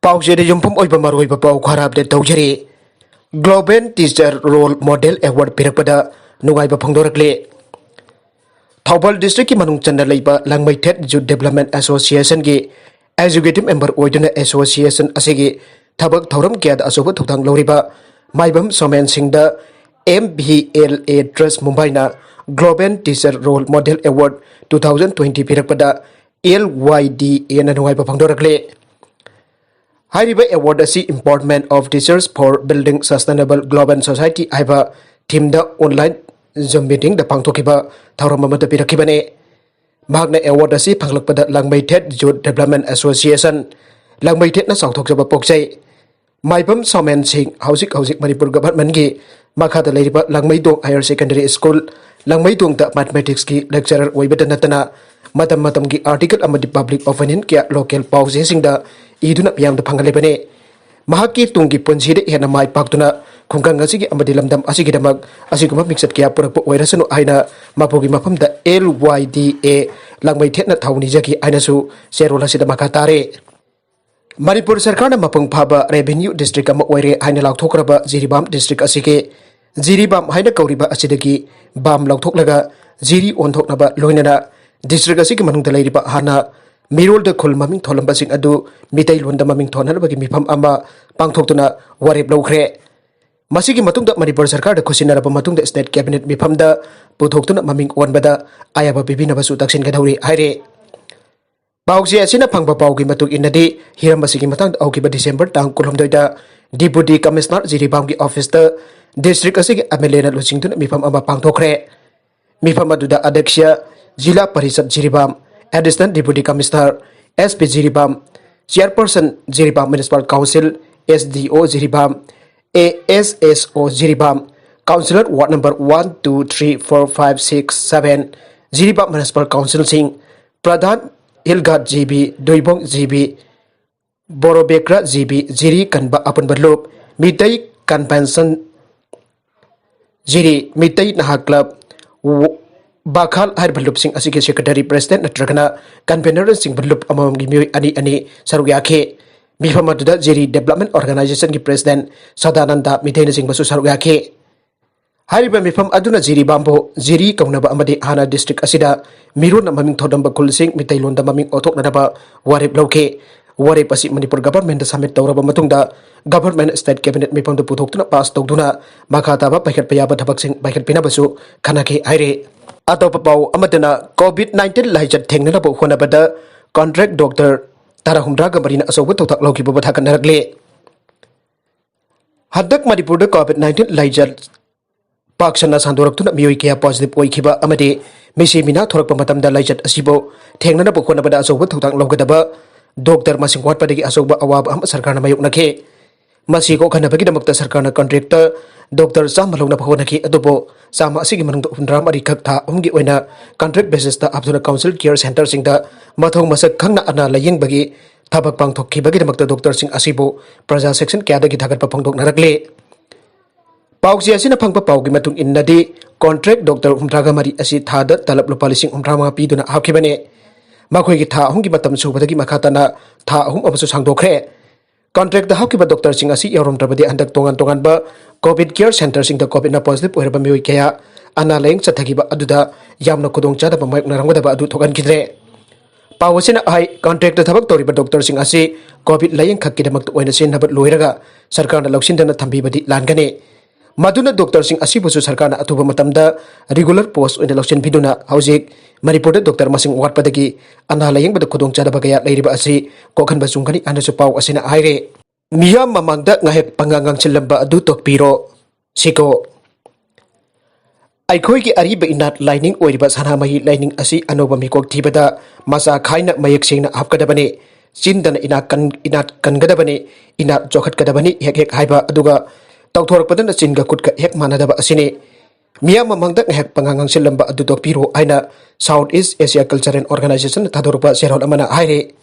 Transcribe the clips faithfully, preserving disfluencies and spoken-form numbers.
ꯄꯥꯎꯆꯦꯗ ꯌꯨꯝꯐꯝ ꯑꯣꯏꯕ ꯃꯔꯨꯑꯣꯏꯕ ꯄꯥꯎ ꯈꯔ ꯑꯞꯗꯦꯠ ꯇꯧꯖꯔꯤ꯫ Global teacher role model award ꯄꯤꯔꯛꯄꯗ ꯅꯨꯡꯉꯥꯏꯕ ꯐꯣꯡꯗꯣꯔꯛꯂꯦ꯫ ꯊꯧꯕꯥꯜ ꯗꯤꯁꯇ꯭ꯔꯤꯛꯀꯤ ꯃꯅꯨꯡ ꯆꯟꯅ ꯂꯩꯕ ꯂꯪꯃꯩꯊꯦꯠ ꯌꯨꯠ ꯗꯦꯕꯂꯞꯃꯦꯟ ꯑꯦꯁꯣꯁꯤꯌꯦꯁꯟꯒꯤ ꯑꯦꯛꯖꯤꯀ꯭ꯌꯨꯇꯤꯚ ꯃꯦꯝꯕꯔ ꯑꯣꯏꯗꯨꯅ ꯑꯦꯁꯣꯁꯤꯌꯦꯁꯟ ꯑꯁꯤꯒꯤ ꯊꯕꯛ ꯊꯧꯔꯝ ꯀꯌꯥꯗ ꯑꯆꯧꯕ ꯊꯧꯗꯥꯡ ꯂꯧꯔꯤꯕ ꯃꯥꯏꯕꯝ ꯁꯣꯃꯦꯟ ꯁꯤꯡꯗ M V L A trust ꯃꯨꯝꯕꯥꯏꯅ global teacher role model award two thousand twenty ꯄꯤꯔꯛꯄꯗ ꯑꯦꯜ ꯋꯥꯏ ꯗꯤ ꯑꯦꯅ ꯅꯨꯡꯉꯥꯏꯕ ꯐꯣꯡꯗꯣꯔꯛꯂꯦ꯫ ꯍꯥꯏꯔꯤꯕ ꯑꯦꯋꯥꯔꯗ ꯑꯁꯤ Empowerment of Teachers for Building Sustainable Global Society ꯍꯥꯏꯕ ꯊꯤꯝꯗ ꯑꯣꯟꯂꯥꯏꯟ ꯖꯨꯝ ꯃꯤꯇꯤꯡꯗ ꯄꯥꯡꯊꯣꯛꯈꯤꯕ ꯊꯧꯔꯝ ꯑꯃꯗ ꯄꯤꯔꯛꯈꯤꯕꯅꯤ꯫ ꯃꯍꯥꯛꯅ ꯑꯦꯋꯥꯔꯗ ꯑꯁꯤ ꯐꯪꯂꯛꯄꯗ ꯂꯪꯃꯩꯊꯦꯠ ꯌꯨꯠ ꯗꯦꯕꯂꯞꯃꯦꯟ ꯑꯦꯁꯣꯁꯤꯌꯦꯁꯟ ꯂꯪꯃꯩꯊꯦꯠꯅ ꯆꯥꯎꯊꯣꯛꯆꯕ ꯄꯣꯛꯆꯩ꯫ ꯃꯥꯏꯕꯝ ꯁꯣꯃꯦꯟ ꯁꯤꯡ ꯍꯧꯖꯤꯛ ꯍꯧꯖꯤꯛ ꯃꯅꯤꯄꯨꯔ ꯒꯚꯔꯟꯃꯦꯟꯒꯤ ꯃꯈꯥꯗ ꯂꯩꯔꯤꯕ ꯂꯪꯃꯩꯗꯣꯡ ꯍꯥꯌꯔ ꯁꯦꯀꯦꯟꯗꯔꯤ ꯁ꯭ꯀꯨꯜ ꯂꯪꯃꯩꯗꯣꯡꯗ ꯃꯦꯊꯃꯦꯇꯤꯛꯁꯀꯤ ꯂꯦꯛꯆꯔꯔ ꯑꯣꯏꯕꯗ ꯅꯠꯇꯅ ꯃꯇꯝ ꯃꯇꯝꯒꯤ ꯑꯥꯔꯇꯤꯀꯜ ꯑꯃꯗꯤ ꯄꯕ꯭ꯂꯤꯛ ꯑꯣꯄꯤꯅꯤꯌꯟ ꯀꯌꯥ ꯂꯣꯀꯦꯜ ꯄꯥꯎ ꯆꯦꯁꯤꯡꯗ ꯏꯗꯨꯅ ꯃꯤꯌꯥꯝꯗ ꯐꯪꯍꯜꯂꯤꯕꯅꯤ꯫ ꯃꯍꯥꯛꯀꯤ ꯇꯨꯡꯒꯤ ꯄꯨꯟꯁꯤꯗ ꯍꯦꯟꯅ ꯃꯥꯏ ꯄꯥꯛꯇꯨꯅ ꯈꯨꯡꯒꯪ ꯑꯁꯤꯒꯤ ꯑꯃꯗꯤ ꯂꯝꯗꯝ ꯑꯁꯤꯒꯤꯗꯃꯛ ꯑꯁꯤꯒꯨꯝꯕ ꯃꯤꯡꯆꯠ ꯀꯌꯥ ꯄꯨꯔꯛꯄ ꯑꯣꯏꯔꯁꯅꯨ ꯍꯥꯏꯅ ꯃꯄꯨꯒꯤ ꯃꯐꯝꯗ ꯑꯦꯜ ꯋꯥꯏ ꯗꯤ ꯑꯦ ꯂꯪꯃꯩꯊꯦꯠꯅ ꯊꯧ ꯅꯤꯖꯈꯤ ꯍꯥꯏꯅꯁꯨ ꯆꯦꯔꯣꯜ ꯑꯁꯤꯗ ꯃꯈꯥ ꯇꯥꯔꯦ꯫ ꯃꯅꯤꯄꯨꯔ ꯁꯔꯀꯥꯔꯅ ꯃꯄꯨꯡ ꯐꯥꯕ ꯔꯦꯚꯤꯅ꯭ꯌꯨ ꯗꯤꯁꯇ꯭ꯔꯤꯛ ꯑꯃ ꯑꯣꯏꯔꯦ ꯍꯥꯏꯅ ꯂꯥꯎꯊꯣꯛꯈ꯭ꯔꯕ ꯖꯤꯔꯤꯕꯥꯝ ꯗꯤꯁꯇ꯭ꯔꯤꯛ ꯑꯁꯤꯒꯤ ꯖꯤꯔꯤꯕꯥꯝ ꯍꯥꯏꯅ ꯀꯧꯔꯤꯕ ꯑꯁꯤꯗꯒꯤ ꯕꯥꯝ ꯂꯧꯊꯣꯛꯂꯒ ꯖꯤꯔꯤ ꯑꯣꯟꯊꯣꯛꯅꯕ ꯂꯣꯏꯅꯅ ꯗꯤꯁꯇ꯭ꯔꯤꯛ ꯑꯁꯤꯒꯤ ꯃꯅꯨꯡꯗ ꯂꯩꯔꯤꯕ ꯍꯥꯟꯅ ꯃꯤꯔꯣꯜꯗ ꯈꯨꯜ ꯃꯃꯤꯡ ꯊꯣꯜꯂꯝꯕꯁꯤꯡ ꯑꯗꯨ ꯃꯤꯇꯩꯂꯣꯟꯗ ꯃꯃꯤꯡ ꯊꯣꯟꯅꯅꯕꯒꯤ ꯃꯤꯐꯝ ꯑꯃ ꯄꯥꯡꯊꯣꯛꯇꯨꯅ ꯋꯥꯔꯦꯞ ꯂꯧꯈ꯭ꯔꯦ꯫ ꯃꯁꯤꯒꯤ ꯃꯇꯨꯡꯗ ꯃꯅꯤꯄꯨꯔ ꯁꯔꯀꯥꯔꯗ ꯈꯨꯠꯁꯤꯟꯅꯔꯕ ꯃꯇꯨꯡꯗ ꯁ꯭ꯇꯦꯠ ꯀꯦꯕꯤꯅꯦꯠ ꯃꯤꯐꯝꯗ ꯄꯨꯊꯣꯛꯇꯨꯅ ꯃꯃꯤꯡ ꯑꯣꯟꯕꯗ ꯑꯌꯥꯕ ꯄꯤꯕꯤꯅꯕꯁꯨ ꯇꯛꯁꯤꯟꯒꯗꯧꯔꯤ ꯍꯥꯏꯔꯦ꯫ ꯄꯥꯎꯆꯦ ꯑꯁꯤꯅ ꯐꯪꯕ ꯄꯥꯎꯒꯤ ꯃꯇꯨꯡ ꯏꯟꯅꯗꯤ, ꯍꯤꯔꯝ ꯑꯁꯤꯒꯤ ꯃꯇꯥꯡꯗ ꯍꯧꯈꯤꯕ ꯗꯤꯁꯦꯝꯕꯔ ꯇꯥꯡ ꯀꯨꯟꯍꯨꯝꯗꯣꯏꯗ ꯗꯤꯄꯨꯇꯤ ꯀꯃꯤꯁꯅꯔ ꯖꯤꯔꯤꯕꯥꯝꯒꯤ ꯑꯣꯐꯤꯁꯇ ꯗꯤꯁꯇ꯭ꯔꯤꯛ ꯑꯁꯤꯒꯤ ꯑꯦꯝ ꯑꯦꯜ ꯑꯦꯅ ꯂꯨꯆꯤꯡꯗꯨꯅ ꯃꯤꯐꯝ ꯑꯃ ꯄꯥꯡꯊꯣꯛꯈ꯭ꯔꯦ꯫ ꯃꯤꯐꯝ ꯑꯗꯨꯗ adhyaksh zila parishad Jiribam, additional deputy commissioner, S P Jiribam, chairperson Jiribam municipal council, S D O Jiribam, A S S O Jiribam, councillor ward number one, two, three, four, five, six, seven, Jiribam municipal ꯀꯥꯎꯟꯁꯤꯜꯁꯤꯡ, pradhan Hilghat G P, Duibong G P, Borobekra G P, ꯖꯤꯔꯤ ꯀꯟꯕ ꯑꯄꯨꯟꯕ ꯂꯨꯞ, Meitei convention ꯖꯤꯔꯤ, ꯃꯤꯇꯩ ꯅꯍꯥ club, ꯕꯥꯈꯥꯜ ꯍꯥꯏꯔꯤꯕ ꯂꯨꯞꯁꯤꯡ ꯑꯁꯤꯒꯤ secretary, president ꯅꯠꯇ꯭ꯔꯒꯅ ꯀꯟꯚꯦꯅꯔꯅꯆꯤꯡꯕ ꯂꯨꯞ ꯑꯃꯃꯝꯒꯤ ꯃꯤꯑꯣꯏ ꯑꯅꯤ ꯑꯅꯤ ꯁꯔꯨꯛ ꯌꯥꯈꯤ꯫ ꯃꯤꯐꯝ ꯑꯗꯨꯗ ꯖꯤꯔꯤ Development Organization ꯒꯤ President ꯁꯗꯥꯅꯟꯗ ꯃꯤꯊꯩꯅꯆꯤꯡꯕꯁꯨ ꯁꯔꯨꯛ ꯌꯥꯈꯤ꯫ ꯍꯥꯏꯔꯤꯕ ꯃꯤꯐꯝ ꯑꯗꯨꯅ ꯖꯤꯔꯤ ꯕꯥꯝꯕꯣ, ꯖꯤꯔꯤ ꯀꯧꯅꯕ ꯑꯃꯗꯤ ꯍꯥꯟꯅ district ꯑꯁꯤꯗ ꯃꯤꯔꯣꯟꯅ ꯃꯃꯤꯡ ꯊꯣꯟꯔꯝꯕ ꯈꯨꯜꯁꯤꯡ ꯃꯤꯇꯩꯂꯣꯟꯗ ꯃꯃꯤꯡ ꯑꯣꯟꯊꯣꯛꯅꯅꯕ ꯋꯥꯔꯦꯞ ꯂꯧꯈꯤ꯫ ꯋꯥꯔꯦꯞ ꯑꯁꯤ ꯃꯅꯤꯄꯨꯔ government ꯇ submit ꯇꯧꯔꯕ ꯃꯇꯨꯡꯗ government ꯁ꯭ꯇꯦꯠ cabinet ꯃꯤꯐꯝꯗ ꯄꯨꯊꯣꯛꯇꯨꯅ pass ꯇꯧꯗꯨꯅ ꯃꯈꯥ ꯇꯥꯕ ꯄꯥꯏꯈꯠꯄ ꯌꯥꯕ ꯊꯕꯛꯁꯤꯡ ꯄꯥꯏꯈꯠꯄꯤꯅꯕꯁꯨ ꯈꯟꯅꯈꯤ ꯍꯥꯏꯔꯤ꯫ ꯑꯇꯣꯞꯄ ꯄꯥꯎ ꯑꯃꯗꯅ COVID nineteen ꯂꯥꯏꯆꯠ ꯊꯦꯡꯅꯅꯕ ꯍꯣꯠꯅꯕꯗ contract doctor ꯇꯔꯥ ꯍꯨꯝꯗ꯭ꯔꯥꯒ ꯃꯔꯤꯅ ꯑꯆꯧꯕ ꯊꯧꯗꯥꯡ ꯂꯧꯈꯤꯕꯕꯨ ꯊꯥꯒꯠꯅꯔꯛꯂꯤ꯫ ꯍꯟꯗꯛ ꯃꯅꯤꯄꯨꯔꯗ COVID nineteen ꯂꯥꯏꯆꯠ ꯄꯥꯛ ꯁꯟꯅ ꯁꯟꯗꯣꯔꯛꯇꯨꯅ ꯃꯤꯑꯣꯏ ꯀꯌꯥ positive ꯑꯣꯏꯈꯤꯕ ꯑꯃꯗꯤ ꯃꯤꯁꯤ ꯃꯤꯅꯥ ꯊꯣꯔꯛꯄ ꯃꯇꯝꯗ ꯂꯥꯏꯆꯠ ꯑꯁꯤꯕꯨ ꯊꯦꯡꯅꯅꯕ ꯍꯣꯠꯅꯕꯗ ꯑꯆꯧꯕ ꯊꯧꯗꯥꯡ ꯂꯧꯒꯗꯕ doctor ꯃꯁꯤꯡ ꯋꯥꯠꯄꯗꯒꯤ ꯑꯆꯧꯕ ꯑꯋꯥꯕ ꯑꯃ ꯁꯔꯀꯥꯔꯅ ꯃꯥꯌꯣꯛꯅꯈꯤ꯫ ꯃꯁꯤ ꯀꯣꯛꯍꯟꯅꯕꯒꯤꯗꯃꯛꯇ ꯁꯔꯀꯥꯔꯅ contract ꯇ doctor ꯆꯥꯝꯃ ꯂꯧꯅꯕ ꯍꯣꯠꯅꯈꯤ, ꯑꯗꯨꯕꯨ ꯆꯥꯝꯃ ꯑꯁꯤꯒꯤ ꯃꯅꯨꯡꯗ ꯍꯨꯝꯗ꯭ꯔꯥ ꯃꯔꯤ ꯈꯛ ꯊꯥ ꯑꯍꯨꯝꯒꯤ ꯑꯣꯏꯅ contract basis ꯇ ꯍꯥꯞꯇꯨꯅ council care centre ꯁꯤꯡꯗ ꯃꯊꯧ ꯃꯁꯛ ꯈꯪꯅ ꯑꯅꯥ ꯂꯥꯌꯦꯡꯕꯒꯤ ꯊꯕꯛ ꯄꯥꯡꯊꯣꯛꯈꯤꯕꯒꯤꯗꯃꯛꯇ doctor ꯁꯤꯡ ꯑꯁꯤꯕꯨ ꯄ꯭ꯔꯖꯥ section ꯀꯌꯥꯗꯒꯤ ꯊꯥꯒꯠꯄ ꯐꯣꯡꯗꯣꯛꯅꯔꯛꯂꯤ꯫ ꯄꯥꯎꯆꯦ ꯑꯁꯤꯅ ꯐꯪꯕ ꯄꯥꯎꯒꯤ ꯃꯇꯨꯡ ꯏꯟꯅꯗꯤ, contract doctor ꯍꯨꯝꯗ꯭ꯔꯥꯒ ꯃꯔꯤ ꯑꯁꯤ ꯊꯥꯗ ꯇꯂꯕ ꯂꯨꯄꯥ ꯂꯤꯁꯤꯡ ꯍꯨꯝꯗ꯭ꯔꯥ ꯃꯉꯥ ꯄꯤꯗꯨꯅ ꯍꯥꯞꯈꯤꯕꯅꯤ꯫ ꯃꯈꯣꯏꯒꯤ ꯊꯥ ꯑꯍꯨꯝꯒꯤ ꯃꯇꯝ ꯁꯨꯕꯗꯒꯤ ꯃꯈꯥ ꯇꯥꯅ ꯊꯥ ꯑꯍꯨꯝ ꯑꯃꯁꯨ ꯁꯥꯡꯗꯣꯛꯈ꯭ꯔꯦ꯫ Contract ꯇ ꯍꯥꯞꯈꯤꯕ doctor ꯁꯤꯡ ꯑꯁꯤ ꯌꯥꯎꯔꯝꯗ꯭ꯔꯕꯗꯤ ꯍꯟꯗꯛ ꯇꯣꯉꯥꯟ ꯇꯣꯉꯥꯟꯕ COVID care centre ꯁꯤꯡꯗ COVID ꯅ positive ꯑꯣꯏꯔꯕ ꯃꯤꯑꯣꯏ ꯀꯌꯥ ꯑꯅꯥ ꯂꯥꯌꯦꯡ ꯆꯠꯊꯈꯤꯕ ꯑꯗꯨꯗ ꯌꯥꯝꯅ ꯈꯨꯗꯣꯡꯆꯥꯗꯕ ꯃꯥꯌꯣꯛꯅꯔꯝꯒꯗꯕ ꯑꯗꯨ ꯊꯣꯛꯍꯟꯈꯤꯗ꯭ꯔꯦ꯫ ꯄꯥꯎ ꯑꯁꯤꯅ ꯍꯥꯏ, contract ꯇ ꯊꯕꯛ ꯇꯧꯔꯤꯕ doctor ꯁꯤꯡ ꯑꯁꯤ COVID ꯂꯥꯌꯦꯡꯈꯛꯀꯤꯗꯃꯛꯇ ꯑꯣꯏꯅ ꯁꯤꯖꯤꯟꯅꯕ ꯂꯣꯏꯔꯒ ꯁꯔꯀꯥꯔꯅ ꯂꯧꯁꯤꯟꯗꯅ ꯊꯝꯕꯤꯕꯗꯤ ꯂꯥꯟꯒꯅꯤ꯫ ꯃꯗꯨꯅ doctor ꯁꯤꯡ ꯑꯁꯤꯕꯨꯁꯨ ꯁꯔꯀꯥꯔꯅ ꯑꯊꯨꯕ ꯃꯇꯝꯗ regular post ꯑꯣꯏꯅ ꯂꯧꯁꯤꯟꯕꯤꯗꯨꯅ ꯍꯧꯖꯤꯛ ꯃꯅꯤꯄꯨꯔꯗ doctor ꯃꯁꯤꯡ ꯋꯥꯠꯄꯗꯒꯤ ꯑꯅꯥ ꯂꯥꯌꯦꯡꯕꯗ ꯈꯨꯗꯣꯡꯆꯥꯗꯕ ꯀꯌꯥ ꯂꯩꯔꯤꯕ ꯑꯁꯤ ꯀꯣꯛꯍꯟꯕ ꯆꯨꯝꯒꯅꯤ ꯍꯥꯏꯅꯁꯨ ꯄꯥꯎ ꯑꯁꯤꯅ ꯍꯥꯏꯔꯤ꯫ ꯃꯤꯌꯥꯝ ꯃꯃꯥꯡꯗ ꯉꯥꯏꯍꯥꯛ ꯄꯉꯥꯡ ꯉꯥꯡꯁꯤꯜꯂꯝꯕ ꯑꯗꯨ ꯇꯣꯛꯄꯤꯔꯣ꯫ ꯁꯤꯀꯣ꯫ ꯑꯩꯈꯣꯏꯒꯤ ꯑꯔꯤꯕ ꯏꯅꯥꯠ ꯂꯥꯏꯅꯤꯡ ꯑꯣꯏꯔꯤꯕ ꯁꯅꯥꯃꯍꯤ ꯂꯥꯏꯅꯤꯡ ꯑꯁꯤ ꯑꯅꯧꯕ ꯃꯤꯀꯣꯛ ꯊꯤꯕꯗ ꯃꯆꯥ ꯈꯥꯏꯅ ꯃꯌꯦꯛ ꯁꯦꯡꯅ ꯍꯥꯞꯀꯗꯕꯅꯤ꯫ ꯆꯤꯟꯗꯅ ꯏꯅꯥꯠ ꯀꯟ-, ꯏꯅꯥꯠ ꯀꯟꯒꯗꯕꯅꯤ, ꯏꯅꯥꯠ ꯆꯥꯎꯈꯠꯀꯗꯕꯅꯤ ꯍꯦꯛ ꯍꯦꯛ ꯍꯥꯏꯕ, ꯑꯗꯨꯒ ꯇꯧꯊꯣꯔꯛꯄꯗꯅ ꯆꯤꯟꯒ ꯈꯨꯠꯀ ꯍꯦꯛ ꯃꯥꯟꯅꯗꯕ ꯑꯁꯤꯅꯤ꯫ ꯃꯤꯌꯥꯝ ꯃꯃꯥꯡꯗ ꯉꯥꯏꯍꯥꯛ ꯄꯉꯥꯡ ꯉꯥꯡꯁꯤꯜꯂꯝꯕ ꯑꯗꯨ ꯇꯣꯛꯄꯤꯔꯣ ꯍꯥꯏꯅ South East Asia Cultural Organization ꯅ ꯊꯥꯗꯣꯔꯛꯄ ꯆꯦꯔꯣꯜ ꯑꯃꯅ ꯍꯥꯏꯔꯤ꯫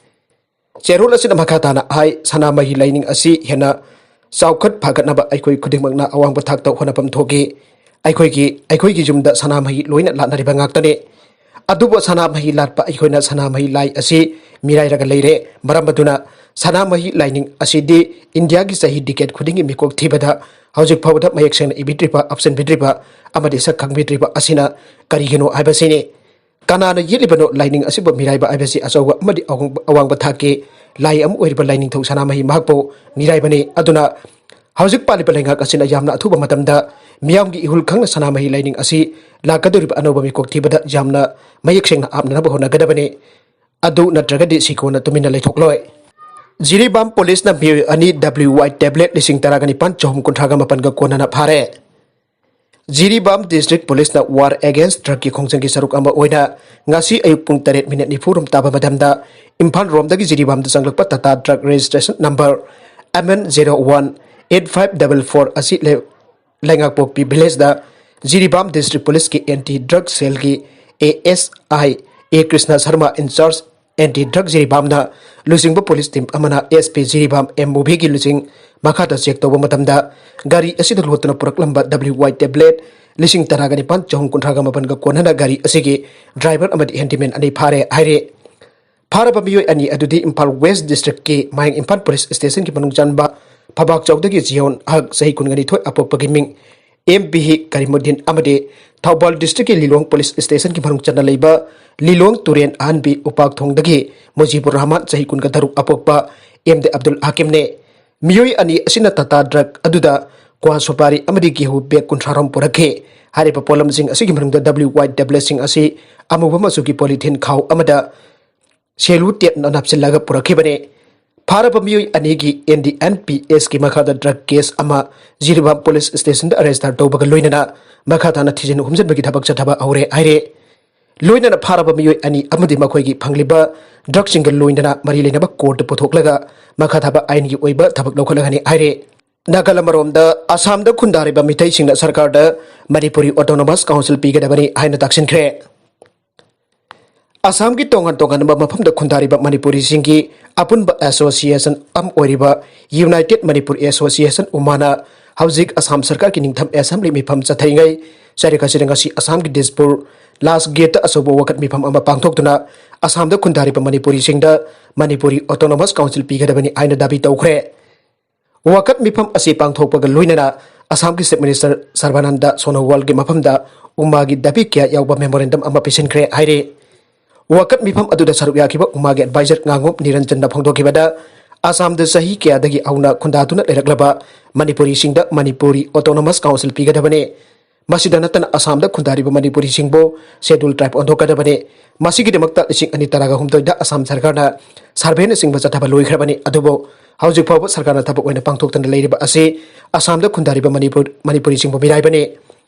ꯆꯦꯔꯣꯜ ꯑꯁꯤꯅ ꯃꯈꯥ ꯇꯥꯅ ꯍꯥꯏ, ꯁꯅꯥꯃꯍꯤ ꯂꯥꯏꯅꯤꯡ ꯑꯁꯤ ꯍꯦꯟꯅ ꯆꯥꯎꯈꯠ ꯐꯒꯠꯅꯕ ꯑꯩꯈꯣꯏ ꯈꯨꯗꯤꯡꯃꯛꯅ ꯑꯋꯥꯡꯕ ꯊꯥꯛꯇ ꯍꯣꯠꯅꯐꯝ ꯊꯣꯛꯏ꯫ ꯑꯩꯈꯣꯏꯒꯤ, ꯑꯩꯈꯣꯏꯒꯤ ꯌꯨꯝꯗ ꯁꯅꯥꯃꯍꯤ ꯂꯣꯏꯅ ꯂꯥꯠꯅꯔꯤꯕ ꯉꯥꯛꯇꯅꯤ꯫ ꯑꯗꯨꯕꯨ ꯁꯅꯥꯃꯍꯤ ꯂꯥꯠꯄ ꯑꯩꯈꯣꯏꯅ ꯁꯅꯥꯃꯍꯤ ꯂꯥꯏ ꯑꯁꯤ ꯃꯤꯔꯥꯏꯔꯒ ꯂꯩꯔꯦ꯫ ꯃꯔꯝ ꯑꯗꯨꯅ ꯁꯅꯥꯃꯍꯤ ꯂꯥꯏꯅꯤꯡ ꯑꯁꯤꯗꯤ ꯏꯟꯗꯤꯌꯥꯒꯤ ꯆꯍꯤ ꯗꯤꯀꯦꯠ ꯈꯨꯗꯤꯡꯒꯤ ꯃꯤꯀꯣꯛ ꯊꯤꯕꯗ ꯍꯧꯖꯤꯛ ꯐꯥꯎꯕꯗ ꯃꯌꯦꯛ ꯁꯦꯡꯅ ꯏꯕꯤꯗ꯭ꯔꯤꯕ, ꯍꯥꯞꯆꯤꯟꯕꯤꯗ꯭ꯔꯤꯕ ꯑꯃꯗꯤ ꯁꯛ ꯈꯪꯕꯤꯗ꯭ꯔꯤꯕ ꯑꯁꯤꯅ ꯀꯔꯤꯒꯤꯅꯣ ꯍꯥꯏꯕꯁꯤꯅꯤ꯫ ꯀꯅꯥꯅ ꯌꯦꯛꯂꯤꯕꯅꯣ ꯂꯥꯏꯅꯤꯡ ꯑꯁꯤꯕꯨ ꯃꯤꯔꯥꯏꯕ ꯍꯥꯏꯕꯁꯤ ꯑꯆꯧꯕ ꯑꯃꯗꯤ ꯑꯋꯥꯡꯕ, ꯑꯋꯥꯡꯕ ꯊꯥꯛꯀꯤ ꯂꯥꯏ ꯑꯃ ꯑꯣꯏꯔꯤꯕ ꯂꯥꯏꯅꯤꯡꯊꯧ ꯁꯅꯥꯃꯍꯤ ꯃꯍꯥꯛꯄꯨ ꯃꯤꯔꯥꯏꯕꯅꯤ꯫ ꯑꯗꯨꯅ ꯍꯧꯖꯤꯛ ꯄꯥꯜꯂꯤꯕ ꯂꯩꯉꯥꯛ ꯑꯁꯤꯅ ꯌꯥꯝꯅ ꯑꯊꯨꯕ ꯃꯇꯝꯗ ꯃꯤꯌꯥꯝꯒꯤ ꯏꯍꯨꯜ ꯈꯪꯅ ꯁꯅꯥꯃꯍꯤ ꯂꯥꯏꯅꯤꯡ ꯑꯁꯤ ꯂꯥꯛꯀꯗꯧꯔꯤꯕ ꯑꯅꯧꯕ ꯃꯤꯀꯣꯛ ꯊꯤꯕꯗ ꯌꯥꯝꯅ ꯃꯌꯦꯛ ꯁꯦꯡꯅ ꯍꯥꯞꯅꯅꯕ ꯍꯣꯠꯅꯒꯗꯕꯅꯤ꯫ ꯑꯗꯨ ꯅꯠꯇ꯭ꯔꯒꯗꯤ ꯁꯤꯀꯣꯟꯅ ꯇꯨꯃꯤꯟꯅ ꯂꯩꯊꯣꯛꯂꯣꯏ꯫ ꯖꯤꯔꯤꯕꯥꯝ ꯄꯨꯂꯤꯁꯅ ꯃꯤꯑꯣꯏ ꯑꯅꯤ ꯗꯕ꯭ꯂꯤꯎ ꯋꯥꯏ ꯇꯦꯕ꯭ꯂꯦꯠ ꯂꯤꯁꯤꯡ ꯇꯔꯥꯒ ꯅꯤꯄꯥꯟ ꯆꯍꯨꯝ ꯀꯨꯟꯊ꯭ꯔꯥꯒ ꯃꯥꯄꯟꯒ ꯀꯣꯟꯅꯅ ꯐꯥꯔꯦ꯫ ꯖꯤꯔꯤꯕꯥꯝ ꯗꯤꯁꯇ꯭ꯔꯤꯛ ꯄꯨꯂꯤꯁꯅ ꯋꯥꯔ ꯑꯦꯒꯦꯟꯁ ꯗ꯭ꯔꯒꯀꯤ ꯈꯣꯡꯖꯪꯒꯤ ꯁꯔꯨꯛ ꯑꯃ ꯑꯣꯏꯅ ꯉꯁꯤ ꯑꯌꯨꯛ ꯄꯨꯡ ꯇꯔꯦꯠ ꯃꯤꯅꯤꯠ ꯅꯤꯐꯨ ꯔꯣꯝ ꯇꯥꯕ ꯃꯇꯝꯗ ꯏꯝꯐꯥꯜ ꯔꯣꯝꯗꯒꯤ ꯖꯤꯔꯤꯕꯥꯝꯗ ꯆꯪꯂꯛꯄ Tata truck registration number M N zero one eight five double four ꯑꯁꯤ ꯂꯩ-, ꯂꯩꯉꯥꯛꯄꯣꯛꯄꯤ ꯚꯤꯂꯦꯖꯗ ꯖꯤꯔꯤꯕꯥꯝ ꯗꯤꯁꯇ꯭ꯔꯤꯛ ꯄꯨꯂꯤꯁꯀꯤ ꯑꯦꯟꯇꯤ ꯗ꯭ꯔꯒ ꯁꯦꯜꯒꯤ A S I A Krishna Sharma in charge anti drug ꯖꯤꯔꯤꯕꯥꯝꯅ ꯂꯨꯆꯤꯡꯕ ꯄꯨꯂꯤꯁ ꯇꯤꯝ ꯑꯃꯅ ꯑꯦꯁ ꯄꯤ ꯖꯤꯔꯤꯕꯥꯝ ꯑꯦꯝ ꯃꯨꯚꯤꯒꯤ ꯂꯨꯆꯤꯡ ꯃꯈꯥꯗ ꯆꯦꯛ ꯇꯧꯕ ꯃꯇꯝꯗ ꯒꯥꯔꯤ ꯑꯁꯤꯗ ꯂꯣꯠꯇꯨꯅ ꯄꯨꯔꯛꯂꯝꯕ ꯗꯕ꯭ꯂꯤꯎ ꯋꯥꯏ ꯇꯦꯕ꯭ꯂꯦꯠ ꯂꯤꯁꯤꯡ ꯇꯔꯥꯒ ꯅꯤꯄꯥꯟ ꯆꯍꯨꯝ ꯀꯨꯟꯊ꯭ꯔꯥꯒ ꯃꯥꯄꯟꯒ ꯀꯣꯟꯅꯅ ꯒꯥꯔꯤ ꯑꯁꯤꯒꯤ ꯗ꯭ꯔꯥꯏꯚꯔ ꯑꯃꯗꯤ ꯍꯦꯟꯗꯤꯃꯦꯟ ꯑꯅꯤ ꯐꯥꯔꯦ ꯍꯥꯏꯔꯦ꯫ ꯐꯥꯔꯕ ꯃꯤꯑꯣꯏ ꯑꯅꯤ ꯑꯗꯨꯗꯤ ꯏꯝꯐꯥꯜ ꯋꯦꯁ ꯗꯤꯁꯇ꯭ꯔꯤꯛꯀꯤ ꯃꯌꯥꯡ ꯏꯝꯐꯥꯜ ꯄꯨꯂꯤꯁ ꯁ꯭ꯇꯦꯁꯟꯒꯤ ꯃꯅꯨꯡ ꯆꯟꯕ ꯐꯕꯥꯛꯆꯧꯗꯒꯤ ꯖꯤꯌꯣꯟ ꯍꯛ ꯆꯍꯤ ꯀꯨꯟꯒ ꯅꯤꯊꯣꯏ ꯑꯄꯣꯛꯄꯒꯤ ꯃꯤꯡ ꯑꯦꯝ ꯕꯤꯍꯤ ꯀꯔꯤꯃꯨꯗꯤꯟ ꯑꯃꯗꯤ ꯊꯧꯕꯥꯜ ꯗꯤꯁꯇ꯭ꯔꯤꯛꯀꯤ ꯂꯤꯂꯣꯡ ꯄꯨꯂꯤꯁ ꯁ꯭ꯇꯦꯁꯟꯒꯤ ꯃꯅꯨꯡ ꯆꯟꯅ ꯂꯩꯕ ꯂꯤꯂꯣꯡ ꯇꯨꯔꯦꯟ ꯑꯍꯟꯕꯤ ꯎꯄꯥꯛꯊꯣꯡꯗꯒꯤ ꯃꯨꯖꯤꯕꯨꯔ ꯔꯍꯃꯥꯟ ꯆꯍꯤ ꯀꯨꯟꯒ ꯇꯔꯨꯛ ꯑꯄꯣꯛꯄ ꯑꯦꯝ ꯗꯤ ꯑꯕꯗꯨꯜ ꯍꯥꯀꯤꯝꯅꯦ꯫ ꯃꯤꯑꯣꯏ ꯑꯅꯤ ꯑꯁꯤꯅ ꯇꯥꯇꯥ ꯗ꯭ꯔꯒ ꯑꯗꯨꯗ ꯀ꯭ꯋꯥ ꯁꯨꯄꯥꯔꯤ ꯑꯃꯗꯤ ꯒꯦꯍꯨ ꯕꯦꯒ ꯀꯨꯟꯊ꯭ꯔꯥ ꯔꯣꯝ ꯄꯨꯔꯛꯈꯤ꯫ ꯍꯥꯏꯔꯤꯕ ꯄꯣꯠꯂꯝꯁꯤꯡ ꯑꯁꯤꯒꯤ ꯃꯅꯨꯡꯗ ꯗꯕ꯭ꯂꯤꯎ ꯋꯥꯏ ꯇꯦꯕ꯭ꯂꯦꯠꯁꯤꯡ ꯑꯁꯤ ꯑꯃꯨꯕ ꯃꯆꯨꯒꯤ ꯄꯣꯂꯤꯊꯤꯟ ꯈꯥꯎ ꯑꯃꯗ ꯁꯦꯂꯨ ꯇꯦꯞꯅ ꯅꯞꯁꯤꯜꯂꯒ ꯄꯨꯔꯛꯈꯤꯕꯅꯤ꯫ ꯐꯥꯔꯕ ꯃꯤꯑꯣꯏ ꯑꯅꯤꯒꯤ ꯑꯦꯟ ꯗꯤ ꯑꯦꯟ ꯄꯤ ꯑꯦꯁꯀꯤ ꯃꯈꯥꯗ ꯗ꯭ꯔꯒ ꯀꯦꯁ ꯑꯃ ꯖꯤꯔꯤꯕꯥꯝ ꯄꯨꯂꯤꯁ ꯁ꯭ꯇꯦꯁꯟꯗ ꯔꯦꯖꯤꯁꯇꯔ ꯇꯧꯕꯒ ꯂꯣꯏꯅꯅ ꯃꯈꯥ ꯇꯥꯅ ꯊꯤꯖꯤꯟ ꯍꯨꯝꯖꯤꯟꯕꯒꯤ ꯊꯕꯛ ꯆꯠꯊꯕ ꯍꯧꯔꯦ ꯍꯥꯏꯔꯦ꯫ ꯂꯣꯏꯅꯅ ꯐꯥꯔꯕ ꯃꯤꯑꯣꯏ ꯑꯅꯤ ꯑꯃꯗꯤ ꯃꯈꯣꯏꯒꯤ ꯐꯪꯂꯤꯕ ꯗ꯭ꯔꯒꯁꯤꯡꯒ ꯂꯣꯏꯅꯅ ꯃꯔꯤ ꯂꯩꯅꯕ ꯀꯣꯔꯠꯇ ꯄꯨꯊꯣꯛꯂꯒ ꯃꯈꯥ ꯊꯥꯕ ꯑꯥꯏꯟꯒꯤ ꯑꯣꯏꯕ ꯊꯕꯛ ꯂꯧꯈꯠꯂꯒꯅꯤ ꯍꯥꯏꯔꯦ꯫ ꯅꯥꯀꯜ ꯑꯃꯔꯣꯝꯗ ꯑꯁꯥꯝꯗ ꯈꯨꯟꯗꯥꯔꯤꯕ ꯃꯤꯇꯩꯁꯤꯡꯅ ꯁꯔꯀꯥꯔꯗ ꯃꯅꯤꯄꯨꯔꯤ ꯑꯣꯇꯣꯅꯣꯃꯁ ꯀꯥꯎꯟꯁꯤꯜ ꯄꯤꯒꯗꯕꯅꯤ ꯍꯥꯏꯅ ꯇꯥꯛꯁꯤꯟꯈ꯭ꯔꯦ꯫ ꯑꯁꯥꯝꯒꯤ ꯇꯣꯉꯥꯟ ꯇꯣꯉꯥꯟꯕ ꯃꯐꯝꯗ ꯈꯨꯟꯗꯥꯔꯤꯕ ꯃꯅꯤꯄꯨꯔꯤꯁꯤꯡꯒꯤ ꯑꯄꯨꯟꯕ ꯑꯦꯁꯣꯁꯤꯌꯦꯁꯟ ꯑꯃ ꯑꯣꯏꯔꯤꯕ ꯌꯨꯅꯥꯏꯇꯦꯗ ꯃꯅꯤꯄꯨꯔ ꯑꯦꯁꯣꯁꯤꯌꯦꯁꯟ, ꯎꯃꯥꯅ ꯍꯧꯖꯤꯛ ꯑꯁꯥꯝ ꯁꯔꯀꯥꯔꯒꯤ ꯅꯤꯡꯊꯝ ꯑꯦꯁꯦꯝꯕ꯭ꯂꯤ ꯃꯤꯐꯝ ꯆꯠꯊꯔꯤꯉꯩ ꯆꯩꯔꯛ ꯑꯁꯤꯗ ꯉꯁꯤ ꯑꯁꯥꯝꯒꯤ ꯗꯤꯁꯄꯨꯔ ꯂꯥꯁ ꯒꯦꯠꯇ ꯑꯆꯧꯕ ꯋꯥꯀꯠ ꯃꯤꯐꯝ ꯑꯃ ꯄꯥꯡꯊꯣꯛꯇꯨꯅ ꯑꯁꯥꯝꯗ ꯈꯨꯟꯗꯥꯔꯤꯕ ꯃꯅꯤꯄꯨꯔꯤꯁꯤꯡꯗ ꯃꯅꯤꯄꯨꯔꯤ ꯑꯣꯇꯣꯅꯣꯃꯁ ꯀꯥꯎꯟꯁꯤꯜ ꯄꯤꯒꯗꯕꯅꯤ ꯍꯥꯏꯅ ꯗꯥꯕꯤ ꯇꯧꯈ꯭ꯔꯦ꯫ ꯋꯥꯀꯠ ꯃꯤꯐꯝ ꯑꯁꯤ ꯄꯥꯡꯊꯣꯛꯄꯒ ꯂꯣꯏꯅꯅ ꯑꯁꯥꯝꯒꯤ ꯆꯤꯐ ꯃꯤꯅꯤꯁꯇꯔ ꯁꯔꯕꯥꯅꯟꯗ ꯁꯣꯅꯣꯋꯥꯜꯒꯤ ꯃꯐꯝꯗ ꯎꯃꯥꯒꯤ ꯗꯥꯕꯤ ꯀꯌꯥ ꯌꯥꯎꯕ ꯃꯦꯃꯣꯔꯦꯟꯗꯝ ꯑꯃ ꯄꯤꯁꯤꯟꯈ꯭ꯔꯦ ꯍꯥꯏꯔꯤ꯫ ꯋꯥꯀꯠ ꯃꯤꯐꯝ ꯑꯗꯨꯗ ꯁꯔꯨꯛ ꯌꯥꯈꯤꯕ ꯎꯃꯥꯒꯤ ꯑꯦꯗꯚꯥꯏꯖꯔ ꯉꯥꯉꯣꯝ ꯅꯤꯔꯟꯖꯟꯅ ꯐꯣꯡꯗꯣꯛꯈꯤꯕꯗ, ꯑꯁꯥꯝꯗ ꯆꯍꯤ ꯀꯌꯥꯗꯒꯤ ꯍꯧꯅ ꯈꯨꯟꯗꯥꯗꯨꯅ ꯂꯩꯔꯛꯂꯕ ꯃꯅꯤꯄꯨꯔꯤꯁꯤꯡꯗ ꯃꯅꯤꯄꯨꯔꯤ ꯑꯣꯇꯣꯅꯣꯃꯁ ꯀꯥꯎꯟꯁꯤꯜ ꯄꯤꯒꯗꯕꯅꯤ꯫ ꯃꯁꯤꯗ ꯅꯠꯇꯅ ꯑꯁꯥꯝꯗ ꯈꯨꯟꯗꯥꯔꯤꯕ ꯃꯅꯤꯄꯨꯔꯤꯁꯤꯡꯕꯨ ꯁꯦꯗꯨꯜ ꯇ꯭ꯔꯥꯏꯕ ꯑꯣꯟꯊꯣꯛꯀꯗꯕꯅꯤ꯫ ꯃꯁꯤꯒꯤꯗꯃꯛꯇ ꯂꯤꯁꯤꯡ ꯑꯅꯤ ꯇꯔꯥꯒ ꯍꯨꯝꯗꯣꯏꯗ ꯑꯁꯥꯝ ꯁꯔꯀꯥꯔꯅ ꯁꯔꯚꯦꯅꯆꯤꯡꯕ ꯆꯠꯊꯕ ꯂꯣꯏꯈ꯭ꯔꯕꯅꯤ꯫ ꯑꯗꯨꯕꯨ ꯍꯧꯖꯤꯛ ꯐꯥꯎꯕ ꯁꯔꯀꯥꯔꯅ ꯊꯕꯛ ꯑꯣꯏꯅ ꯄꯥꯡꯊꯣꯛꯇꯅ ꯂꯩꯔꯤꯕ ꯑꯁꯤ ꯑꯁꯥꯝꯗ ꯈꯨꯟꯗꯥꯔꯤꯕ ꯃꯅꯤꯄꯨꯔ, ꯃꯅꯤꯄꯨꯔꯤꯁꯤꯡꯕꯨ ꯃꯤꯔꯥꯏꯕꯅꯤ꯫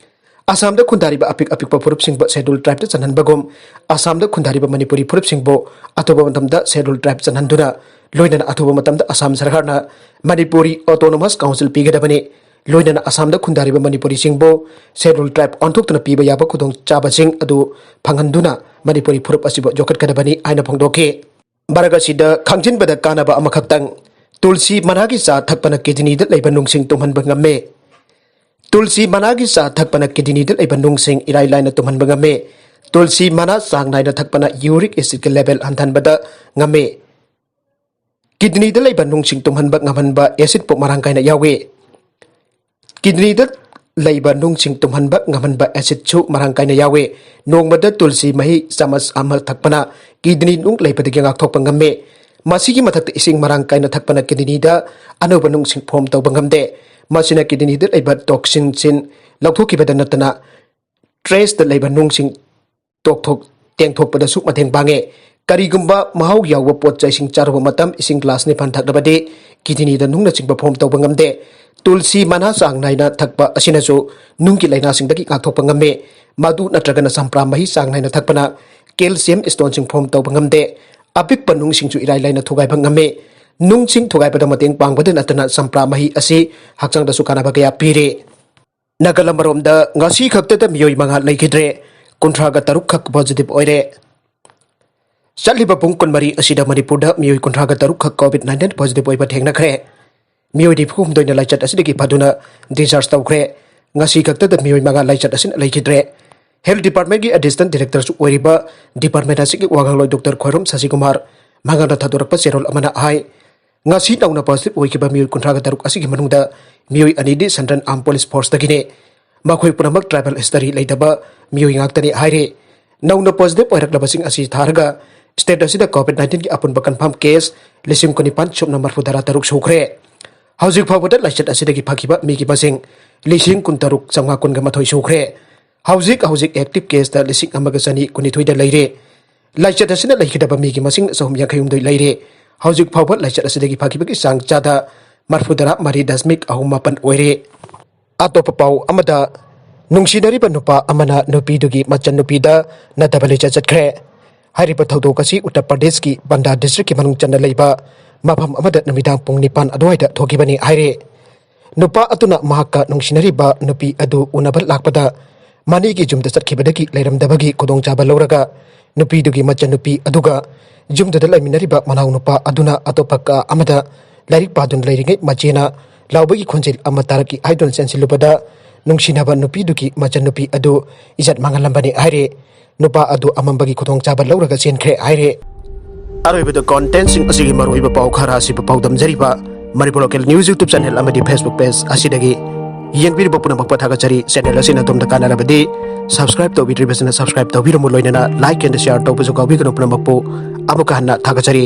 ꯑꯁꯥꯝꯗ ꯈꯨꯟꯗꯥꯔꯤꯕ ꯑꯄꯤꯛ ꯑꯄꯤꯛꯄ ꯐꯨꯔꯨꯞꯁꯤꯡꯕꯨ ꯁꯦꯗꯨꯜ ꯇ꯭ꯔꯥꯏꯕꯇ ꯆꯟꯍꯟꯕꯒꯨꯝ, ꯑꯁꯥꯝꯗ ꯈꯨꯟꯗꯥꯔꯤꯕ ꯃꯅꯤꯄꯨꯔꯤ ꯐꯨꯔꯨꯞꯁꯤꯡꯕꯨ ꯑꯊꯨꯕ ꯃꯇꯝꯗ ꯁꯦꯗꯨꯜ ꯇ꯭ꯔꯥꯏꯕ ꯆꯟꯍꯟꯗꯨꯅ, ꯂꯣꯏꯅꯅ ꯑꯊꯨꯕ ꯃꯇꯝꯗ ꯑꯁꯥꯝ ꯁꯔꯀꯥꯔꯅ ꯃꯅꯤꯄꯨꯔꯤ ꯑꯣꯇꯣꯅꯣꯃꯁ ꯀꯥꯎꯟꯁꯤꯜ ꯄꯤꯒꯗꯕꯅꯤ꯫ ꯂꯣꯏꯅꯅ ꯑꯁꯥꯝꯗ ꯈꯨꯟꯗꯥꯔꯤꯕ ꯃꯅꯤꯄꯨꯔꯤꯁꯤꯡꯕꯨ ꯁꯦꯗꯨꯜ ꯇ꯭ꯔꯥꯏꯕ ꯑꯣꯟꯊꯣꯛꯇꯨꯅ ꯄꯤꯕ ꯌꯥꯕ ꯈꯨꯗꯣꯡꯆꯥꯕꯁꯤꯡ ꯑꯗꯨ ꯐꯪꯍꯟꯗꯨꯅ ꯃꯅꯤꯄꯨꯔꯤ ꯐꯨꯔꯨꯞ ꯑꯁꯤꯕꯨ ꯌꯣꯛꯈꯠꯀꯗꯕꯅꯤ ꯍꯥꯏꯅ ꯐꯣꯡꯗꯣꯛꯈꯤ꯫ ꯃꯔꯛ ꯑꯁꯤꯗ ꯈꯪꯖꯤꯟꯕꯗ ꯀꯥꯟꯅꯕ ꯑꯃꯈꯛꯇꯪ, ꯇꯨꯜꯁꯤ ꯃꯅꯥꯒꯤ ꯆꯥ ꯊꯛꯄꯅ ꯀꯤꯗꯅꯤꯗ ꯂꯩꯕ ꯅꯨꯡꯁꯤꯡ ꯇꯨꯝꯍꯟꯕ ꯉꯝꯃꯤ꯫ ꯇꯨꯜꯁꯤ ꯃꯅꯥꯒꯤ ꯆꯥ ꯊꯛꯄꯅ ꯀꯤꯗꯅꯤꯗ ꯂꯩꯕ ꯅꯨꯡꯁꯤꯡ ꯏꯔꯥꯏ ꯂꯥꯏꯅ ꯇꯨꯝꯍꯟꯕ ꯉꯝꯃꯤ꯫ ꯇꯨꯜꯁꯤ ꯃꯅꯥ ꯆꯥꯡ ꯅꯥꯏꯅ ꯊꯛꯄꯅ ꯌꯨꯔꯤꯛ ꯑꯦꯁꯤꯗꯀꯤ ꯂꯦꯚꯦꯜ ꯍꯟꯊꯍꯟꯕꯗ ꯉꯝꯃꯤ꯫ ꯀꯤꯗꯅꯤꯗ ꯂꯩꯕ ꯅꯨꯡꯁꯤꯡ ꯇꯨꯝꯍꯟꯕ ꯉꯝꯍꯟꯕ ꯑꯦꯁꯤꯗꯄꯨ ꯃꯔꯥꯡ ꯀꯥꯏꯅ ꯌꯥꯎꯏ꯫ ꯀꯤꯗꯅꯤꯗ ꯂꯩꯕ ꯅꯨꯡꯁꯤꯡ ꯇꯨꯝꯍꯟꯕ ꯉꯝꯍꯟꯕ ꯑꯦꯁꯤꯗꯁꯨ ꯃꯔꯥꯡ ꯀꯥꯏꯅ ꯌꯥꯎꯏ꯫ ꯅꯣꯡꯃꯗ ꯇꯨꯜꯁꯤ ꯃꯍꯤ ꯆꯥꯃꯁ ꯑꯃ ꯊꯛꯄꯅ ꯀꯤꯗꯅꯤ ꯅꯨꯡ ꯂꯩꯕꯗꯒꯤ ꯉꯥꯛꯊꯣꯛꯄ ꯉꯝꯃꯤ꯫ ꯃꯁꯤꯒꯤ ꯃꯊꯛꯇ ꯏꯁꯤꯡ ꯃꯔꯥꯡ ꯀꯥꯏꯅ ꯊꯛꯄꯅ ꯀꯤꯗꯅꯤꯗ ꯑꯅꯧꯕ ꯅꯨꯡꯁꯤꯡ ꯐꯣꯝ ꯇꯧꯕ ꯉꯝꯗꯦ꯫ ꯃꯁꯤꯅ ꯀꯤꯗꯅꯤꯗ ꯂꯩꯕ ꯇꯣꯛꯁꯤꯟꯁꯤꯡ ꯂꯧꯊꯣꯛꯈꯤꯕꯗ ꯅꯠꯇꯅ ꯇ꯭ꯔꯦꯁꯇ ꯂꯩꯕ ꯅꯨꯡꯁꯤꯡ ꯇꯣꯛꯊꯣꯛ-, ꯇꯦꯡꯊꯣꯛꯄꯗꯁꯨ ꯃꯇꯦꯡ ꯄꯥꯡꯉꯦ꯫ ꯀꯔꯤꯒꯨꯝꯕ ꯃꯍꯥꯎ ꯌꯥꯎꯕ ꯄꯣꯠ ꯆꯩꯁꯤꯡ ꯆꯥꯔꯨꯕ ꯃꯇꯝ ꯏꯁꯤꯡ ꯒ꯭ꯂꯥꯁ ꯅꯤꯄꯥꯟ ꯊꯛꯂꯕꯗꯤ ꯀꯤꯗꯅꯤꯗ ꯅꯨꯡꯅꯆꯤꯡꯕ ꯐꯣꯝ ꯇꯧꯕ ꯉꯝꯗꯦ꯫ ꯇꯨꯜꯁꯤ ꯃꯅꯥ ꯆꯥꯡ ꯅꯥꯏꯅ ꯊꯛꯄ ꯑꯁꯤꯅꯁꯨ ꯅꯨꯡꯒꯤ ꯂꯥꯏꯅꯥꯁꯤꯡꯗꯒꯤ ꯉꯥꯛꯊꯣꯛꯄ ꯉꯝꯃꯤ꯫ ꯃꯗꯨ ꯅꯠꯇ꯭ꯔꯒꯅ ꯆꯝꯄ꯭ꯔꯥ ꯃꯍꯤ ꯆꯥꯡ ꯅꯥꯏꯅ ꯊꯛꯄꯅ ꯀꯦꯜꯁꯤꯌꯝ ꯁ꯭ꯇꯣꯟꯁꯤꯡ ꯐꯣꯝ ꯇꯧꯕ ꯉꯝꯗꯦ꯫ ꯑꯄꯤꯛꯄ ꯅꯨꯡꯁꯤꯡꯁꯨ ꯏꯔꯥꯏ ꯂꯥꯏꯅ ꯊꯨꯒꯥꯏꯕ ꯉꯝꯃꯤ꯫ ꯅꯨꯡꯁꯤꯡ ꯊꯨꯒꯥꯏꯕꯗ ꯃꯇꯦꯡ ꯄꯥꯡꯕꯗ ꯅꯠꯇꯅ ꯆꯝꯄ꯭ꯔꯥ ꯃꯍꯤ ꯑꯁꯤ ꯍꯛꯆꯥꯡꯗꯁꯨ ꯀꯥꯟꯅꯕ ꯀꯌꯥ ꯄꯤꯔꯤ꯫ ꯅꯥꯒꯥꯂꯝ ꯑꯃꯔꯣꯝꯗ ꯉꯁꯤ ꯈꯛꯇꯗ ꯃꯤꯑꯣꯏ ꯃꯉꯥ ꯂꯩꯈꯤꯗ꯭ꯔꯦ, ꯀꯨꯟꯊ꯭ꯔꯥꯒ ꯇꯔꯨꯛ ꯈꯛ ꯄꯣꯖꯤꯇꯤꯚ ꯑꯣꯏꯔꯦ꯫ ꯆꯠꯂꯤꯕ ꯄꯨꯡ ꯀꯨꯟꯃꯔꯤ ꯑꯁꯤꯗ ꯃꯅꯤꯄꯨꯔꯗ ꯃꯤꯑꯣꯏ ꯀꯨꯟꯊ꯭ꯔꯥꯒ ꯇꯔꯨꯛ ꯈꯛ ꯀꯣꯚꯤꯗ ꯅꯥꯏꯟꯇꯤꯟ ꯄꯣꯖꯤꯇꯤꯚ ꯑꯣꯏꯕ ꯊꯦꯡꯅꯈ꯭ꯔꯦ꯫ ꯃꯤꯑꯣꯏ ꯅꯤꯐꯨ ꯍꯨꯝꯗꯣꯏꯅ ꯂꯥꯏꯆꯠ ꯑꯁꯤꯗꯒꯤ ꯐꯗꯨꯅ ꯗꯤꯁꯆꯥꯔꯖ ꯇꯧꯈ꯭ꯔꯦ꯫ ꯉꯁꯤ ꯈꯛꯇꯗ ꯃꯤꯑꯣꯏ ꯃꯉꯥ ꯂꯥꯏꯆꯠ ꯑꯁꯤꯅ ꯂꯩꯈꯤꯗ꯭ꯔꯦ꯫ ꯍꯦꯜꯊ ꯗꯤꯄꯥꯔꯠꯃꯦꯟꯒꯤ ꯑꯦꯗꯤꯁꯅꯦꯜ ꯗꯤꯔꯦꯛꯇꯔꯁꯨ ꯑꯣꯏꯔꯤꯕ ꯗꯤꯄꯥꯔꯠꯃꯦꯟ ꯑꯁꯤꯒꯤ ꯋꯥꯉꯥꯡꯂꯣꯏ ꯗꯣꯛꯇꯔ ꯈ꯭ꯋꯥꯏꯔꯣꯝ ꯁꯁꯤꯀꯨꯃꯥꯔ ꯃꯉꯥꯜꯅ ꯊꯥꯗꯣꯔꯛꯄ ꯆꯦꯔꯣꯜ ꯑꯃꯅ ꯍꯥꯏ, ꯉꯁꯤ ꯅꯧꯅ ꯄꯣꯖꯤꯇꯤꯚ ꯑꯣꯏꯈꯤꯕ ꯃꯤꯑꯣꯏ ꯀꯨꯟꯊ꯭ꯔꯥꯒ ꯇꯔꯨꯛ ꯑꯁꯤꯒꯤ ꯃꯅꯨꯡꯗ ꯃꯤꯑꯣꯏ ꯑꯅꯤꯗꯤ ꯁꯦꯟꯇ꯭ꯔꯦꯜ ꯑꯥꯔꯝ ꯄꯨꯂꯤꯁ ꯐꯣꯔꯁꯇꯒꯤꯅꯦ꯫ ꯃꯈꯣꯏ ꯄꯨꯝꯅꯃꯛ ꯇ꯭ꯔꯥꯏꯕꯦꯜ ꯍꯤꯁꯇꯔꯤ ꯂꯩꯇꯕ ꯃꯤꯑꯣꯏ ꯉꯥꯛꯇꯅꯤ ꯍꯥꯏꯔꯦ꯫ ꯅꯧꯅ ꯄꯣꯖꯤꯇꯤꯚ ꯑꯣꯏꯔꯛꯂꯕꯁꯤꯡ ꯑꯁꯤ ꯊꯥꯔꯒ ꯁ꯭ꯇꯦꯠ ꯑꯁꯤꯗ ꯀꯣꯚꯤꯗ ꯅꯥꯏꯟꯇꯤꯟꯒꯤ ꯑꯄꯨꯟꯕ ꯀꯟꯐꯥꯔꯝ ꯀꯦꯁ ꯂꯤꯁꯤꯡ ꯀꯨꯟꯅꯤꯄꯥꯟ ꯁꯨꯞꯅ ꯃꯔꯐꯨ ꯇꯔꯥ ꯇꯔꯨꯛ ꯁꯨꯈ꯭ꯔꯦ꯫ ꯍꯧꯖꯤꯛ ꯐꯥꯎꯕꯗ ꯂꯥꯏꯆꯠ ꯑꯁꯤꯗꯒꯤ ꯐꯈꯤꯕ ꯃꯤꯒꯤ ꯃꯁꯤꯡ ꯂꯤꯁꯤꯡ ꯀꯨꯟꯇꯔꯨꯛ ꯆꯥꯝꯃꯉꯥ ꯀꯨꯟꯒ ꯃꯥꯊꯣꯏ ꯁꯨꯈ꯭ꯔꯦ꯫ ꯍꯧꯖꯤꯛ ꯍꯧꯖꯤꯛ ꯑꯦꯛꯇꯤꯚ ꯀꯦꯁꯇ ꯂꯤꯁꯤꯡ ꯑꯃꯒ ꯆꯅꯤ ꯀꯨꯟꯅꯤꯊꯣꯏꯗ ꯂꯩꯔꯦ꯫ ꯂꯥꯏꯆꯠ ꯑꯁꯤꯅ ꯂꯩꯈꯤꯗꯕ ꯃꯤꯒꯤ ꯃꯁꯤꯡ ꯆꯍꯨꯝ ꯌꯥꯡꯈꯩ ꯍꯨꯝꯗꯣꯏ ꯂꯩꯔꯦ꯫ ꯍꯧꯖꯤꯛ ꯐꯥꯎꯕ ꯂꯥꯏꯆꯠ ꯑꯁꯤꯗꯒꯤ ꯐꯈꯤꯕꯒꯤ ꯆꯥꯡ ꯆꯥꯗ ꯃꯔꯐꯨ ꯇꯔꯥ ꯃꯔꯤ ꯗꯁꯃꯤꯛ ꯑꯍꯨꯝ ꯃꯥꯄꯟ ꯑꯣꯏꯔꯦ꯫ ꯑꯇꯣꯞꯄ ꯄꯥꯎ ꯑꯃꯗ, ꯅꯨꯡꯁꯤꯅꯔꯤꯕ ꯅꯨꯄꯥ ꯑꯃꯅ ꯅꯨꯄꯤꯗꯨꯒꯤ ꯃꯆꯟꯅꯨꯄꯤꯗ ꯅꯠꯇꯕ ꯂꯤꯆꯠ ꯆꯠꯈ꯭ꯔꯦ꯫ ꯍꯥꯏꯔꯤꯕ ꯊꯧꯗꯣꯛ ꯑꯁꯤ ꯎꯠꯇꯔ ꯄ꯭ꯔꯗꯦꯁꯀꯤ ꯕꯟꯗꯥ ꯗꯤꯁꯇ꯭ꯔꯤꯛꯀꯤ ꯃꯅꯨꯡ ꯆꯟꯅ ꯂꯩꯕ ꯃꯐꯝ ꯑꯃꯗ ꯅꯨꯃꯤꯗꯥꯡ ꯄꯨꯡ ꯅꯤꯄꯥꯟ ꯑꯗꯨꯋꯥꯏꯗ ꯊꯣꯛꯈꯤꯕꯅꯤ ꯍꯥꯏꯔꯤ꯫ ꯅꯨꯄꯥ ꯑꯗꯨꯅ ꯃꯍꯥꯛꯀ ꯅꯨꯡꯁꯤꯅꯔꯤꯕ ꯅꯨꯄꯤ ꯑꯗꯨ ꯎꯅꯕ ꯂꯥꯛꯄꯗ ꯃꯅꯤꯒꯤ ꯌꯨꯝꯗ ꯆꯠꯈꯤꯕꯗꯒꯤ ꯂꯩꯔꯝꯗꯕꯒꯤ ꯈꯨꯗꯣꯡꯆꯥꯕ ꯂꯧꯔꯒ ꯅꯨꯄꯤꯗꯨꯒꯤ ꯃꯆꯟꯅꯨꯄꯤ ꯑꯗꯨꯒ ꯌꯨꯝꯗꯨꯗ ꯂꯩꯃꯤꯟꯅꯔꯤꯕ ꯃꯅꯥꯎꯅꯨꯄꯥ ꯑꯗꯨꯅ ꯑꯇꯣꯞꯄ ꯀꯥ ꯑꯃꯗ ꯂꯥꯏꯔꯤꯛ ꯄꯥꯗꯨꯅ ꯂꯩꯔꯤꯉꯩ ꯃꯆꯦꯅ ꯂꯥꯎꯕꯒꯤ ꯈꯣꯟꯖꯦꯜ ꯑꯃ ꯇꯥꯔꯛꯏ ꯍꯥꯏꯗꯨꯅ ꯆꯦꯟꯁꯤꯜꯂꯨꯕꯗ ꯅꯨꯡꯁꯤꯅꯕ ꯅꯨꯄꯤꯗꯨꯒꯤ ꯃꯆꯟꯅꯨꯄꯤ ꯑꯗꯨ ꯏꯖꯠ ꯃꯥꯡꯍꯜꯂꯝꯕꯅꯤ ꯍꯥꯏꯔꯦ꯫ ꯅꯨꯄꯥ ꯑꯗꯨ ꯑꯃꯝꯕꯒꯤ ꯈꯨꯗꯣꯡꯆꯥꯕ ꯂꯧꯔꯒ ꯆꯦꯟꯈ꯭ꯔꯦ ꯍꯥꯏꯔꯦ꯫ ꯑꯔꯣꯏꯕꯗ ꯀꯣꯟꯇꯦꯟꯁꯤꯡ ꯑꯁꯤꯒꯤ ꯃꯔꯨꯑꯣꯏꯕ ꯄꯥꯎ ꯈꯔ ꯑꯁꯤꯕꯨ ꯄꯥꯎꯗꯝꯖꯔꯤꯕ Manipur local news YouTube channel ꯑꯃꯗꯤ ꯐꯦꯁꯕꯨꯛ ꯄꯦꯖ ꯑꯁꯤꯗꯒꯤ ꯌꯦꯡꯕꯤꯔꯤꯕ ꯄꯨꯝꯅꯃꯛꯄꯨ ꯊꯥꯒꯠꯆꯔꯤ꯫ ꯆꯦꯅꯦꯜ ꯑꯁꯤꯅ ꯑꯗꯣꯝꯗ ꯀꯥꯟꯅꯔꯕꯗꯤ ꯁꯕꯁꯀ꯭ꯔꯥꯏꯕ ꯇꯧꯕꯤꯗ꯭ꯔꯤꯕꯁꯤꯅ ꯁꯕꯁꯀ꯭ꯔꯥꯏꯕ ꯇꯧꯕꯤꯔꯝꯃꯨ, ꯂꯣꯏꯅꯅ ꯂꯥꯏꯛ ꯑꯦꯟ ꯁꯤꯌꯥꯔ ꯇꯧꯕꯁꯨ ꯀꯥꯎꯕꯤꯒꯅꯨ꯫ ꯄꯨꯝꯅꯃꯛꯄꯨ ꯑꯃꯨꯛꯀ ꯍꯟꯅ ꯊꯥꯒꯠꯆꯔꯤ꯫